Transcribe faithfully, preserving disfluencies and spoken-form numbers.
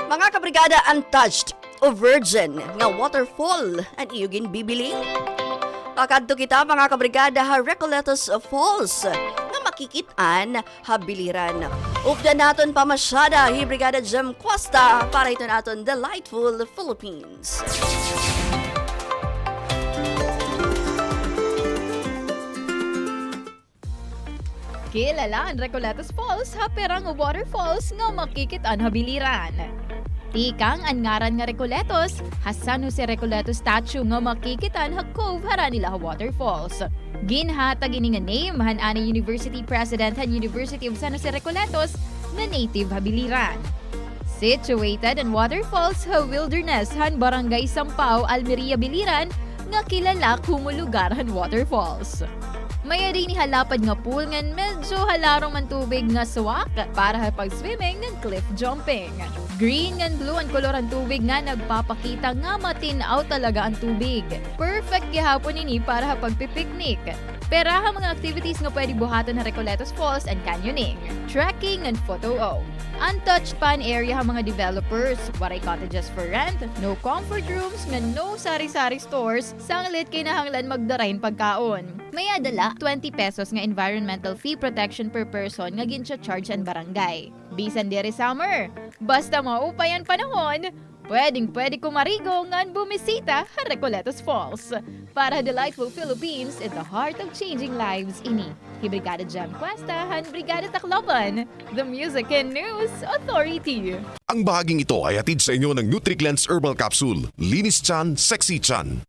Mga kabrigada, untouched o virgin nga waterfall an iyo ginbibiling? Pakadto kita, mga kabrigada, ha Recoletos Falls nga makikit-an ha Biliran. Updan naton pamasyada hi Brigada Jem Cuesta para hiton aton Delightful Philippines. Kilala an Recoletos Falls ha pira nga waterfalls nga makikit-an ha Biliran. Tikang an ngaran nga Recoletos ha San Jose Recoletos statue nga makikit-an ha cove harani la ha waterfalls. Ginhatag ini nga name han anay university president han University of San Jose Recoletos nga native ha Biliran. Situated an waterfalls ha wilderness han Barangay Sampao, Almeria, Biliran, nga kilala komo lugar han waterfalls. May-ada ini ha lapad nga pool ngan medyo halarom an tubig nga swak para ha pag-swimming ngan cliff jumping. Green ngan blue an kolor han tubig nga nagpapakita nga matin-aw talaga an tubig. Perfect gihapon ini para ha pagpi-picnic. Pira ha mga activities nga pwede buhaton ha Recoletos Falls an canyoning, trekking ngan photo op. Untouched pa an area ha mga developers, waray cottages for rent, no comfort rooms, ngan no sari-sari stores, sanglit kinahanglan magdara hin pagkaon. May-ada la twenty pesos nga environmental fee protection per person nga gincha-charge an barangay. Bisan diri summer, basta maupay an panahon, pwedeng-pwede kumarigo ngan bumisita ha Recoletos Falls. Para ha Delightful Philippines, in the heart of changing lives, ini hi Brigada Jem Cuesta han Brigada Tacloban, the Music and News Authority. Ang bahaging ito ay hatid sa inyo ng Nutriglens Herbal Capsule. Linis tiyan, sexy tiyan.